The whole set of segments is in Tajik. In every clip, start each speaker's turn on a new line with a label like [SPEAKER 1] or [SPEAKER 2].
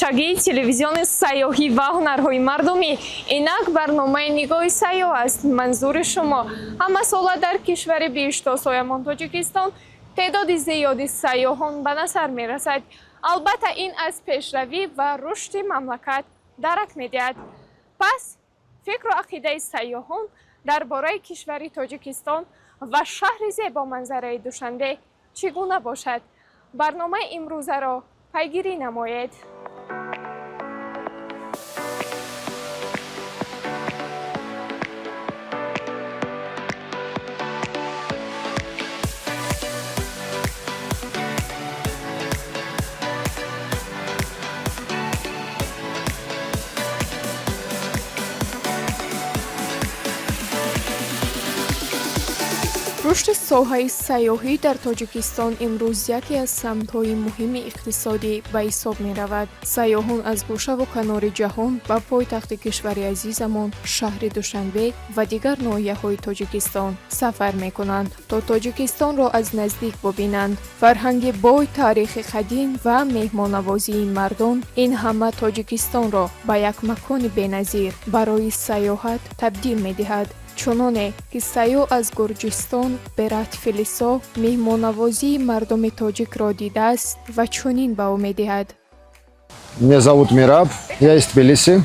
[SPEAKER 1] Ҳамешагии телевизиони сайёҳӣ ва ҳунарҳои мардумӣ. Инак барномаи «Нигоҳи сайёҳ» аст манзури шумо. Ҳамасола дар кишвари биҳиштосоямон Тоҷикистон теъдоди зиёди сайёҳон ба назар мерасад. Албатта, ин аз пешравӣ ва рушди мамлакат дарак медиҳад. Пас фикру ақидаи сайёҳон дар бораи кишвари Тоҷикистон ва шаҳри зебоманзараи Душанбе чӣ гуна бошад? Барномаи имрӯзаро пайгирӣ намоед. Рушди соҳаи сайёҳӣ дар Тоҷикистон имрӯз яке аз самтҳои муҳими иқтисодӣ ба ҳисоб меравад. Сайёҳон аз гӯшаву канори ҷаҳон ба пойтахти кишвари азизамон, шаҳри Душанбе ва дигар ноҳияҳои Тоҷикистон сафар мекунанд, то Тоҷикистонро аз наздик бубинанд. Фарҳанги бой, таърихи қадим ва меҳмоннавозии мардум — ин ҳама Тоҷикистонро ба як макони беназир барои сайёҳат табдил медиҳад. Чуноне ки сайёҳ аз Гурҷистон Берат Филисо меҳмоннавозии мардуми тоҷикро дидааст ва чунин ба ӯ медиҳад.
[SPEAKER 2] Меня зовут Мираб, я из Тбилиси,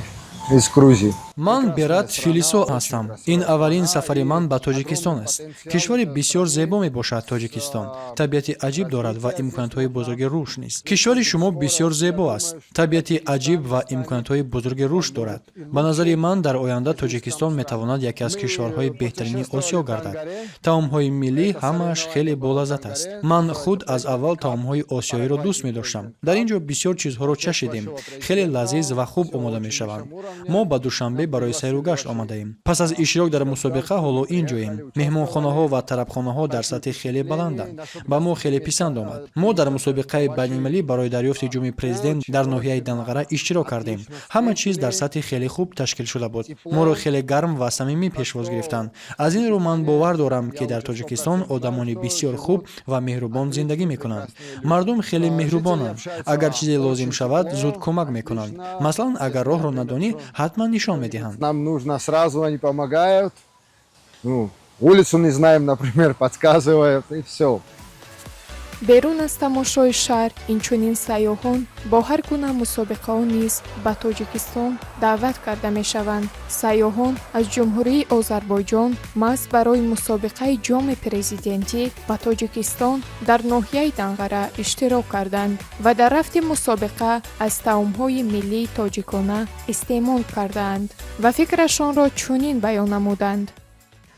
[SPEAKER 2] из Грузии.
[SPEAKER 3] Ман Берат Филисо ҳастам. Ин аввалин сафари ман ба Тоҷикистон аст. Кишвари бисёр зебо мебошад. Тоҷикистон табиати аҷиб дорад ва имкониятҳои бузурги рушд низ. Кишвари шумо бисёр зебо аст, табиати аҷиб ва имкониятҳои бузурги рушд дорад. Ба назари ман, дар оянда Тоҷикистон метавонад яке аз кишварҳои беҳтарини Осиё гардад. Таомҳои миллӣ ҳамааш хеле болаззат аст. Ман худ аз аввал таомҳои осиёиро дӯст медоштам. Дар ин ҷо бисёр чизҳоро чашидем, хеле лазиз ва хуб омода мешаванд. Мо ба Душанбе барои сайру гашт омадаем. Пас аз иштирок дар мусобиқа ҳоло ин ҷоем. Меҳмонхонаҳо ва тарабхонаҳо дар сатҳи хеле баланданд, ба мо хеле писанд омад. Мо дар мусобиқаи байналмилалӣ барои дарёфти ҷоми президент дар ноҳияи Данғара иштирок кардем. Ҳама чиз дар сатҳи хеле хуб ташкил шуда буд. Моро хеле гарм ва самимӣ пешвоз гирифтанд. Аз ин рӯ ман бовар дорам, ки дар Тоҷикистон одамони бисёр хуб ва меҳрубон зиндагӣ мекунанд. Мардум хеле меҳрубонанд, агар чизе лозим шавад, зуд кӯмак мекунанд. Масалан, агар роҳро надонӣ, ҳатман нишон медиҳанд.
[SPEAKER 2] Нам нужно сразу, они помогают. Ну, улицу не знаем, например, подсказывают, и все.
[SPEAKER 1] Берун аз тамошои шаҳр, инчунин сайёҳон бо ҳар гуна мусобиқаҳо низ ба Тоҷикистон даъват карда мешаванд. Сайёҳон аз Ҷумҳурии Озарбойҷон маҳз барои мусобиқаи Ҷоми президентӣ ба Тоҷикистон дар ноҳияи Данғара иштирок карданд ва дар рафти мусобиқа аз таомҳои миллии тоҷикона истеъмол кардаанд ва фикрашонро чунин баён намуданд.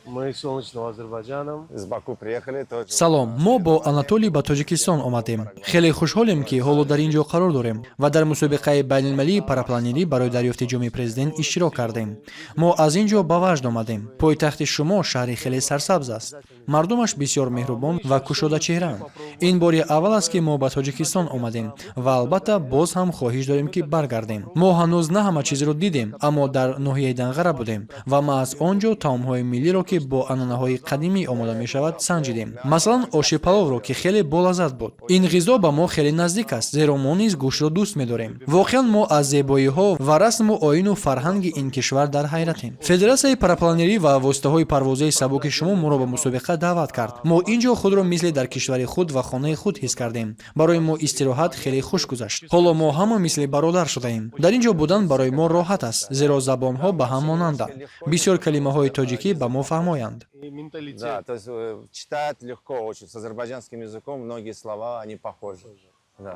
[SPEAKER 4] Мы из солнечного Азербайджана.
[SPEAKER 5] Из Баку приехали тоже.
[SPEAKER 3] Салом, мо бо Анатолий ба Тоҷикистон омадем. Хеле хушҳолем, ки ҳоло дар ин ҷо қарор дорем ва дар мусобиқаи байналмилалии парапланерӣ барои дарёфти ҷоми президент иштирок кардем. Мо аз ин ҷо ба ваҷд омадем. Пойтахти шумо шаҳри хеле сарсабз аст, мардумаш бисёр меҳрубон ва кушодачеҳраанд. Ин бори аввал аст, ки мо ба Тоҷикистон омадем ва албатта боз ҳам хоҳиш дорем, ки баргардем. Мо ҳанӯз на ҳама чизро дидем, аммо дар ноҳияи Данғара будем ва маҳз он ҷо таомҳои миллиро, ки бо анъанаҳои қадимӣ омода мешавад, санҷидем. Масалан, оши паловро, ки хеле болаззат буд. Ин ғизо ба мо хеле наздик аст, зеро мо низ гӯштро дӯст медорем. Воқеан, мо аз зебоиҳо ва расму оину фарҳанги ин кишвар дар ҳайратем. Федератсияи парапланерӣ ва воситаҳои парвозии сабуки шумо моро ба мусобиқа даъват кард. Мо ин ҷо худро мисли дар кишвари худ ва хонаи худ ҳис кардем. Барои мо истироҳат хеле хуш гузашт. Ҳоло мо ҳама мисли бародар шудаем. Дар ин ҷо будан барои мо роҳат аст, зеро забонҳо ба ҳам монанданд. Бисёр калимаҳои тоҷикӣ ба мо фаҳмоянд.
[SPEAKER 4] И менталитет.
[SPEAKER 5] Да, то есть читать легко очень. С азербайджанским языком многие слова, они похожи. Да.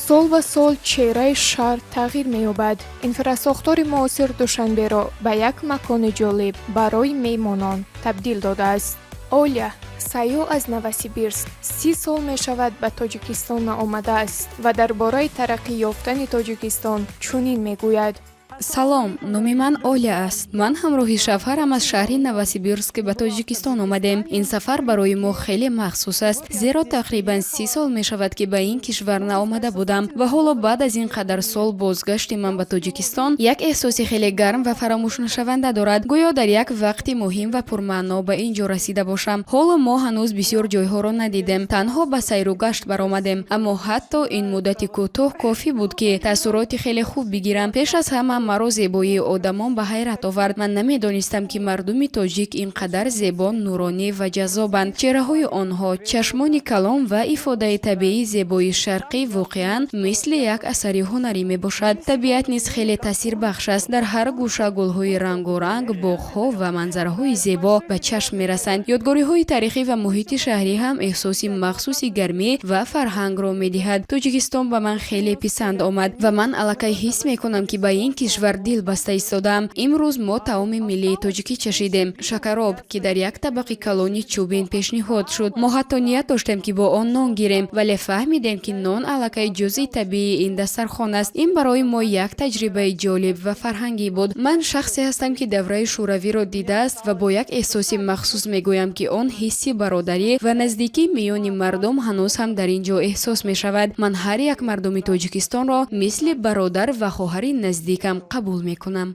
[SPEAKER 1] Сол ба сол чеҳраи шаҳр тағйир меёбад. Инфрасохтори муосир Душанберо ба як макони ҷолиб барои меҳмонон табдил додааст. Оля, сайёҳ аз Новосибирск, 30 сол мешавад ба Тоҷикистон наомадааст ва дар бораи тараққӣ ёфтани Тоҷикистон чунин мегӯяд.
[SPEAKER 6] Салом, номи ман Оля аст. Ман ҳамроҳи шавҳарам аз шаҳри Новосибирск ба Тоҷикистон омадем. Ин сафар барои мо хеле махсус аст, зеро тақрибан 30 сол мешавад, ки ба ин кишвар наомада будам, ва ҳоло баъд аз ин қадар сол бозгашти ман ба Тоҷикистон як эҳсоси хеле гарм ва фаромӯшнашаванда дорад, гӯё дар як вақти муҳим ва пурмаъно ба ин ҷо расида бошам. Ҳоло мо ҳанӯз бисёр ҷойҳоро надидем, танҳо ба сайру гашт баромадем, аммо ҳатто ин муддати кӯтоҳ кофӣ буд, ки таассуроти хеле хуб бигирам. Пеш аз ҳама маро зебоии одамон ба ҳайрат овард. Ман намедонистам, ки мардуми тоҷик ин қадар зебо, нуронӣ ва ҷаззобанд. Чеҳраҳои онҳо, чашмони калон ва ифодаи табиии зебоии шарқӣ воқеан мисли як асари ҳунарӣ мебошад. Табиат низ хеле таъсирбахш аст. Дар ҳар гӯша гулҳои рангоранг, боғҳо ва манзараҳои зебо ба чашм мерасанд. Ёдгориҳои таърихӣ ва муҳити шаҳрӣ ҳам эҳсоси махсуси гармӣ ва фарҳангро медиҳад. Тоҷикистон ба ман хеле писанд омад ва ман аллакай ҳис мекунам, ки ба ин кишвар дил баста истодаам. Имрӯз мо таоми миллии тоҷикӣ чашидем, шакароб, ки дар як табақи калони чӯбин пешниҳод шуд. Мо ҳатто ният доштем, ки бо он нон гирем, вале фаҳмидем, ки нон аллакай ҷузъи табиии ин дастархон аст. Ин барои мо як таҷрибаи ҷолиб ва фарҳангӣ буд. Ман шахсе ҳастам, ки давраи шӯравиро дидааст, ва бо як эҳсоси махсус мегӯям, ки он ҳисси бародарӣ ва наздикӣ миёни мардум ҳанӯз ҳам дар ин ҷо эҳсос мешавад. Ман ҳар як мардуми Тоҷикистонро мисли бародар ва хоҳари наздикам қабул мекунам.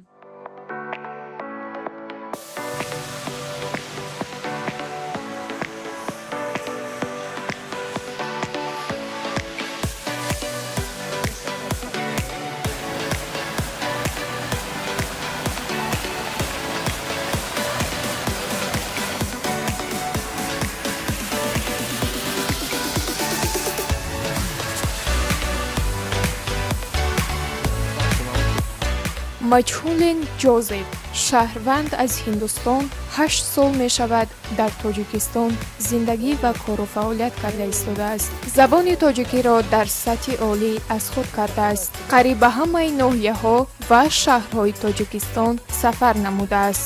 [SPEAKER 1] Маҷҳулин Ҷозеф, шаҳрванд аз Ҳиндустон, 8 сол мешавад дар Тоҷикистон зиндагӣ ва кору фаъолият карда истодааст. Забони тоҷикиро дар сатҳи олӣ аз худ кардааст. Қариб ба ҳамаи ноҳияҳо ва шаҳрҳои Тоҷикистон сафар намудааст.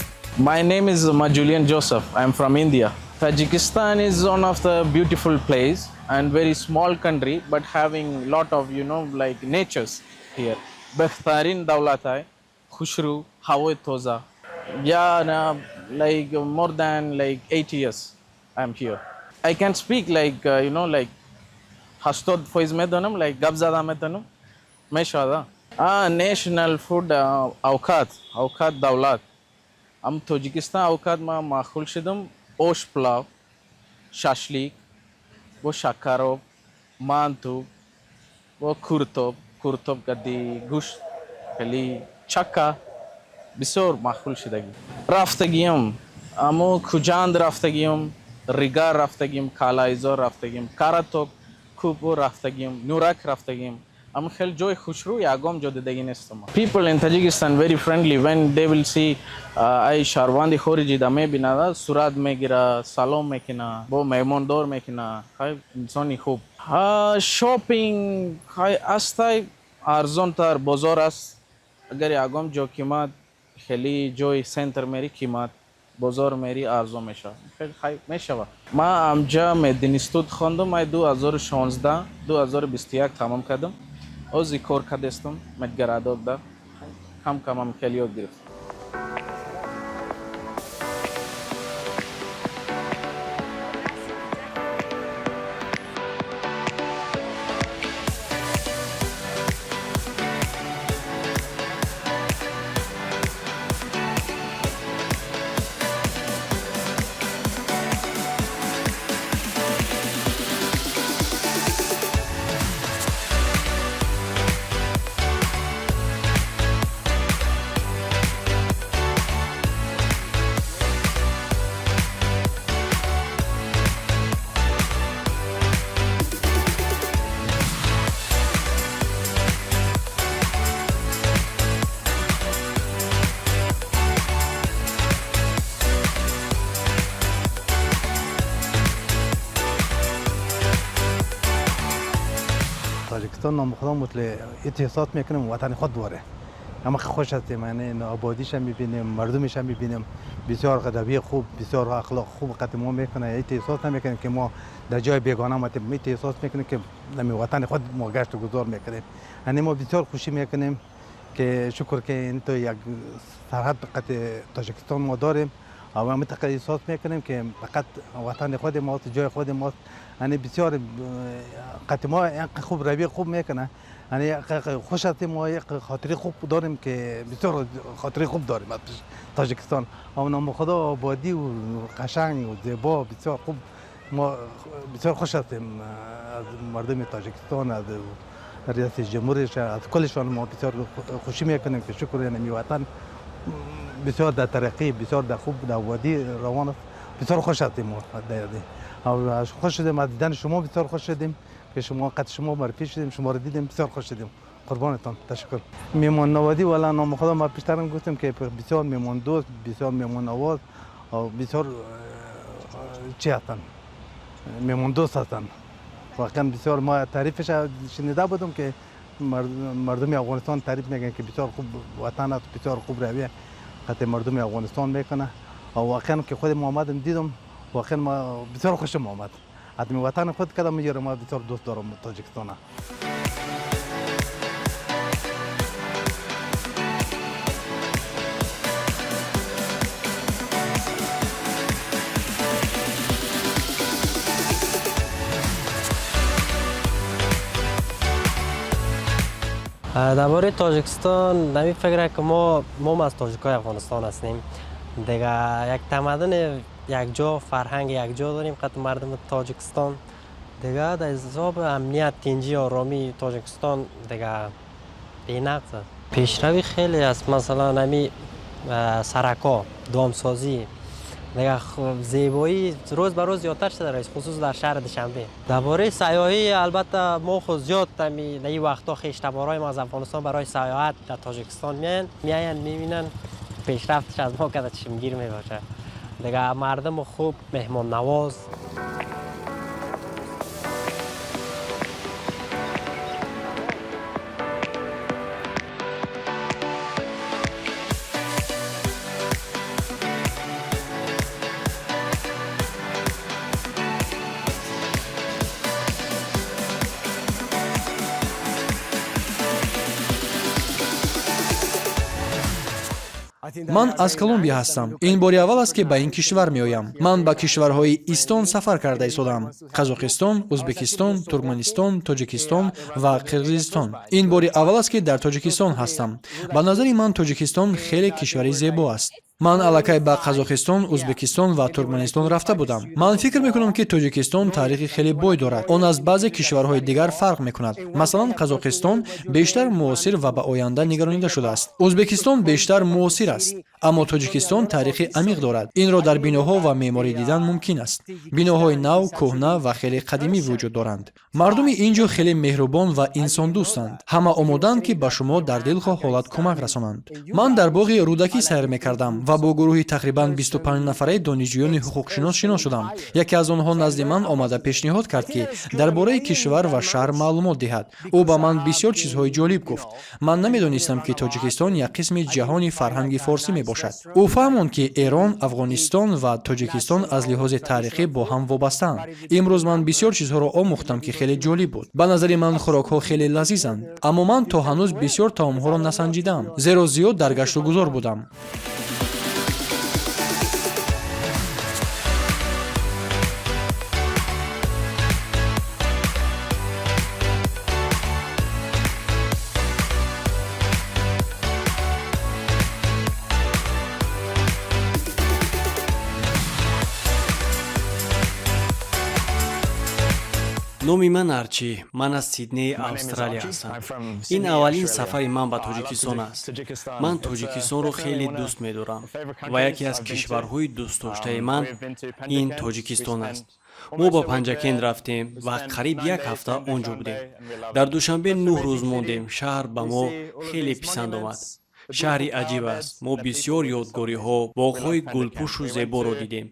[SPEAKER 7] My name is Majulian Joseph. I'm from India. Tajikistan is one of the beautiful place and very small country, but having lot of like natures here. بهترین دولت های خوشرو، هوای تازه. Yeah, no, like more than like 8 years I'm here. I can speak like like 80 فیصد میدونم، like گپ زده میتونم میشه. Ah, national food اوقات اوقات دولت ام тоҷикистон اوقات ما маъқул шудам: ош плав, шашлик бо шакароб, манту бо куртоб, куртоб гади гӯшт, хеле чака бисёр маъқул шудагӣ. Рафтагиам амо Куҷанд рафтагиам, Ригар рафтагим, Калайзор рафтагим, Караток Купу рафтагим, Нурак рафтагим. Ам хел ҷои хушрӯ ягон ҷо дидагӣ нестам. People in Tajikistan very friendly. When they will see ай шаҳрванди хориҷӣ да мебинада, сурат мегира, салом мекуна, бо меҳмондор мекуна. Хай, инсони хуб. Shopping хай астай, арзонтар бозор аст. Агар ягон ҷо қимат, хеле ҷои центр мери, қимат, бозор мери, арзон мешавад. Хеле хай мешавад. Ман амҷа мединститут хондум, ай 2016 2021 тамом кардам. Ҳозир кор кардестам медгородок да, кам камам хеле ёд гирифтам.
[SPEAKER 8] Тоҷикистон نام خدا مثل احساس میکنم وطن خود دواره. اما خوش هستیم، یعنی آبادیش هم میبینیم، مردمش هم میبینیم، بسیار قدبی خوب، بسیار اخلاق خوب قد ما میکنه. احساس نمیکنیم که ما در جای بیگانه آمدیم. احساس میکنیم که در وطن خود ما گشت و گذار میکنیم. یعنی ما بسیار خوشی میکنیم. که شکر که این تو یک سرحد قطع تاجیکستان ما داریم و منطقه احساس میکنیم که فقط وطن خود ماست، جای خود ماست. یعنی بسیار قطع ما خوب روی خوب میکنه، یعنی خوش هستیم. ما یک خاطری خوب داریم که بسیار خاطری خوب داریم از تاجیکستان. و نام خدا آبادی و قشنگ و زیبا، بسیار خوب. ما بسیار خوش هستیم از مردم تاجیکستان، از ریاست جمهورش، از کلشان. ما بسیار خوشی میکنیم که شکر یعنی وطن بسیار در ترقی، بسیار در خوب، در آبادی روان است. بسیار خوش هستیم ما، خوش شدیم از دیدن شما. بسیار خوش شدیم که شما قد شما معرفی شدیم، شما رو دیدیم، بسیار خوش شدیم. قربانتان، تشکر. میمان نوازی والا نام خدا ما پیشترم گفتم که بسیار میمان دوست، بسیار میمان نواز و بسیار چی هستن، میمان دوست هستن واقعا. بسیار ما تعریفش شنیده بودم که مردم افغانستان تعریف میگن که بسیار خوب وطن است، بسیار خوب رویه قطع مردم افغانستان میکنه و واقعا که خود ما آمدم دیدم، واقعا ما بسیار خوشم آمد. حتمی وطن خود کدام میگیره. ما بسیار دوست دارم تاجیکستان.
[SPEAKER 9] در باره تاجیکستان نمی فکر که ما از تاجیکای افغانستان هستیم دیگه. یک تمدن یک جا، فرهنگ یک جا داریم قط مردم تاجیکستان دیگه. در حساب امنیت، تینجی، آرامی تاجیکستان دیگه بی‌نقص است. پیشروی خیلی است، مثلا همی سرکا، دامسازی دیگه، زیبایی روز به روز زیادتر شده رئیس، خصوص در شهر دوشنبه. درباره سیاحی البته ما خود زیاد در این وقتا خویشتبارای ما از افغانستان برای سیاحت در تاجیکستان میاین، میبینن پیشرفتش از ما که چشمگیر میباشه دیگه. مردم خوب، مهمان نواز.
[SPEAKER 3] Ман аз Колумбия ҳастам. Ин бори аввал аст, ки ба ин кишвар меоям. Ман ба кишварҳои Истон сафар карда истодам: Қазоқистон, Ӯзбекистон, Туркманистон, Тоҷикистон ва Қирғизистон. Ин бори аввал аст, ки дар Тоҷикистон ҳастам. Ба назари ман, Тоҷикистон хеле кишвари зебо аст. Ман аллакай ба Қазоқистон, Ӯзбекистон ва Туркманистон рафта будам. Ман фикр мекунам, ки Тоҷикистон таърихи хеле бой дорад. Он аз баъзе кишварҳои дигар фарқ мекунад. Масалан, Қазоқистон бештар муосир ва ба оянда нигаронида шудааст, Ӯзбекистон бештар муосир аст, аммо Тоҷикистон таърихи амиқ дорад. Инро дар биноҳо ва меъморӣ дидан мумкин аст. Биноҳои нав, кӯҳна ва хеле қадимӣ вуҷуд доранд. Мардуми ин ҷо хеле меҳрубон ва инсондӯстанд. Ҳама омодаанд, ки ба шумо дар дилхоҳ ҳолат кӯмак расонанд. Ман дар боғи Рӯдакӣ сайр мекардам ва бо гурӯҳи тақрибан 25 нафараи донишҷӯёни ҳуқуқшинос шинос шудам. Яке аз онҳо назди ман омада пешниҳод кард, ки дар бораи кишвар ва шаҳр маълумот диҳад. Ӯ ба ман бисёр чизҳои ҷолиб гуфт. Ман намедонистам, ки Тоҷикистон як қисми ҷаҳони фарҳанги форсӣ мебошад. Ӯ фаҳмонд, ки Эрон, Афғонистон ва Тоҷикистон аз лиҳози таърихӣ бо ҳам вобастаанд. Имрӯз ман бисёр чизҳоро омӯхтам, ки хеле ҷолиб буд. Ба назари ман, хӯрокҳо хеле лазизанд, аммо ман то ҳанӯз бисёр таомҳоро насанҷидаам, зеро зиёд дар гашту гузор будам.
[SPEAKER 10] Номи ман Арчи. Ман аз Сиднеи Австралия ҳастам. Ин аввалин сафари ман ба Тоҷикистон аст. Ман Тоҷикистонро хеле дӯст медорам ва яке аз кишварҳои дӯстдоштаи ман ин Тоҷикистон аст. Мо ба Панҷакент рафтем ва қариб як ҳафта он ҷо будем. Дар Душанбе 9 рӯз мондем. Шаҳр ба мо хеле писанд омад. Шаҳри аҷиб аст. Мо бисёр ёдгориҳо, боғҳои гулпӯшу зеборо дидем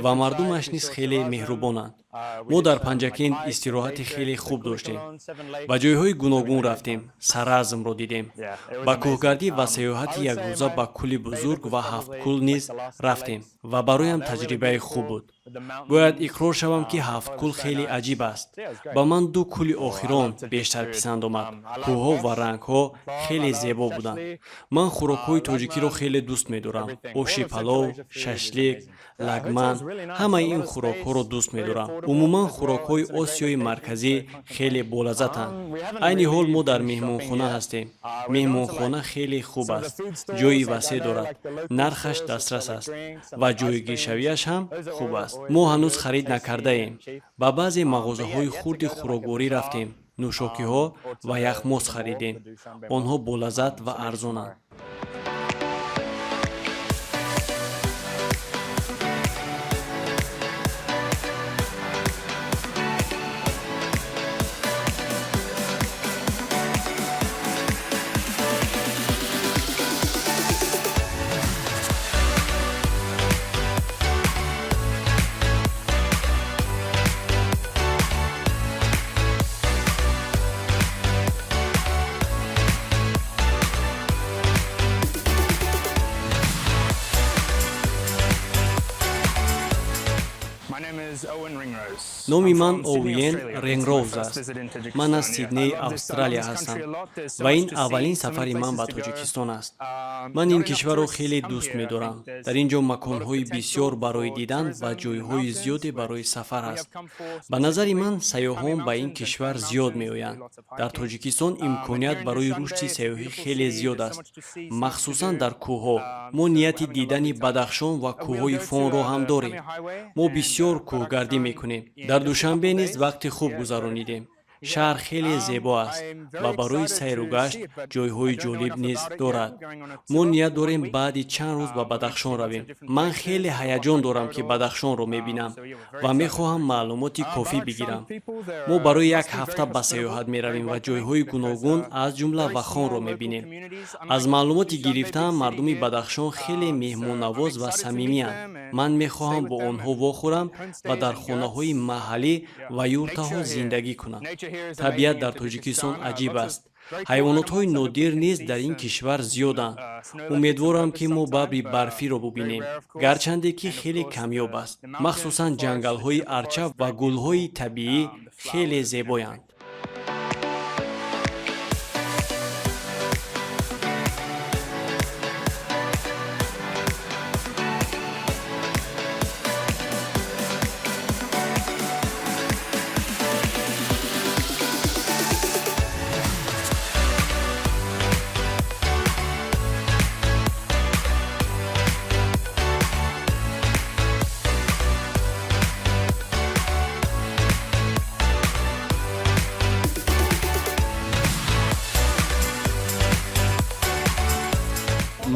[SPEAKER 10] ва мардумаш низ хеле меҳрубонанд. Мо дар Панҷакент истироҳати хеле хуб доштем, ба ҷойҳои гуногун рафтем, Саразмро дидем, ба кӯҳгардӣ ва саёҳати якрӯза ба Кӯли Бузург ва Ҳафткӯл низ рафтем ва бароям таҷрибаи хуб буд. Бояд иқрор шавам, ки Ҳафткӯл хеле аҷиб аст. Ба ман ду кӯли охирон бештар писанд омад. Кӯҳҳо ва рангҳо хеле зебо буданд. Ман хӯрокҳои тоҷикиро хеле дӯст медорам: оши палов, шашлик, лагман, ҳамаи ин хӯрокҳоро дӯст медорам. Умуман, хӯрокҳои Осиёи Марказӣ хеле болаззатанд. Айни ҳол мо дар меҳмонхона ҳастем. Меҳмонхона хеле хуб аст, ҷойи васеъ дорад, нархаш дастрас аст ва ҷойгиршавиаш ҳам хуб аст. Мо ҳанӯз харид накардаем. Ба баъзе мағозаҳои хурди хӯрокворӣ рафтем, нӯшокиҳо ва яхмоз харидем. Онҳо болаззат ва арзонанд. Номи ман Оуен Ренгроуз аст. Ман аз Сиднеи Австралия ҳастам ва ин аввалин сафари ман ба Тоҷикистон аст. Ман ин кишварро хеле дӯст медорам. Дар ин ҷо маконҳои бисёр барои дидан ва ҷойҳои зиёде барои сафар аст. Ба назари ман, сайёҳон ба ин кишвар зиёд меоянд. Дар Тоҷикистон имконият барои рушди сайёҳӣ хеле зиёд аст, махсусан дар кӯҳҳо. Мо нияти дидани Бадахшон ва кӯҳҳои Фонро ҳам дорем. Мо бисёр кӯҳгардӣ мекунем. Дар Душанбе низ вақти хуб гузаронидем. Шаҳр хеле зебо аст ва барои сайру гашт ҷойҳои ҷолиб низ дорад. Мо ният дорем баъди чанд рӯз ба Бадахшон равем. Ман хеле ҳаяҷон дорам, ки Бадахшонро мебинам, ва мехоҳам маълумоти кофӣ бигирам. Мо барои як ҳафта ба сайёҳат меравем ва ҷойҳои гуногун, аз ҷумла Вахонро мебинем. Аз маълумоти гирифтаам, мардуми Бадахшон хеле меҳмоннавоз ва самимиянд. Ман мехоҳам бо онҳо вохӯрам ва дар хонаҳои маҳаллӣ ва юртаҳо зиндагӣ кунам. Табиат дар Тоҷикистон аҷиб аст. Ҳайвонотҳои нодир низ дар ин кишвар зиёданд. Умедворам, ки мо бабри барфиро бубинем, гарчанде ки хеле камёб аст. Махсусан ҷангалҳои арча ва гулҳои табиӣ хеле зебоянд.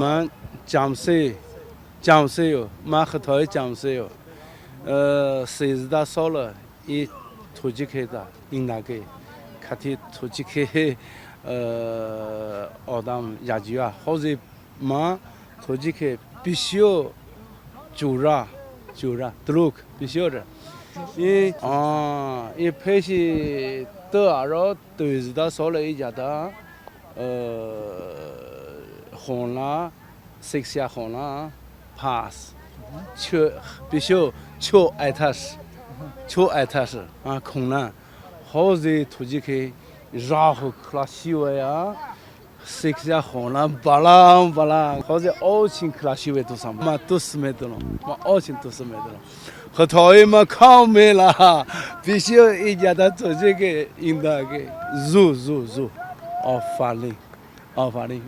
[SPEAKER 8] Ман ҷамсе ҷамсею ман хитои ҷамсею 13 сола и тоҷикеда инаги кати тоҷики одам яҷия. Ҳозир ман тоҷике бисёр ҷура ҷура друг бисёр и пеши 2012 сола иҷада хона сексия хона пас бисёр чо этаж, чо этаж хона. Ҳозир тоҷики роҳу красивая сексия хона баланд баланд, ҳозир очень красивая. Дӯстам, ман дӯст медорам, ман очень дӯст медорам хитои ма комила бисёр иҷада тоҷики индаги зу зу зу. Офарин, офарин.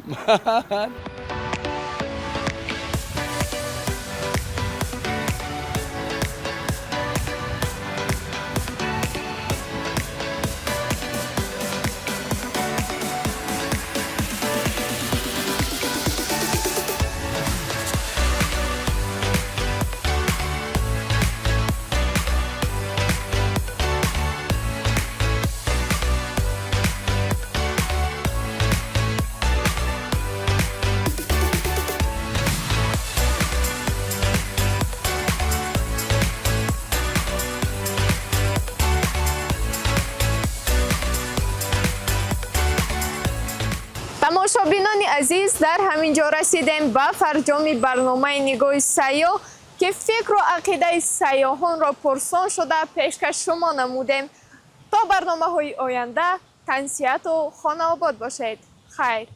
[SPEAKER 1] Азиз, дар ҳамин ҷо расидем ба фарҷоми барномаи «Нигоҳи сайёҳ», ки фикру ақидаи сайёҳонро пурсон шуда пешкаш шумо намудем. То барномаҳои оянда тансиҳату хонаобод бошед. Хайр.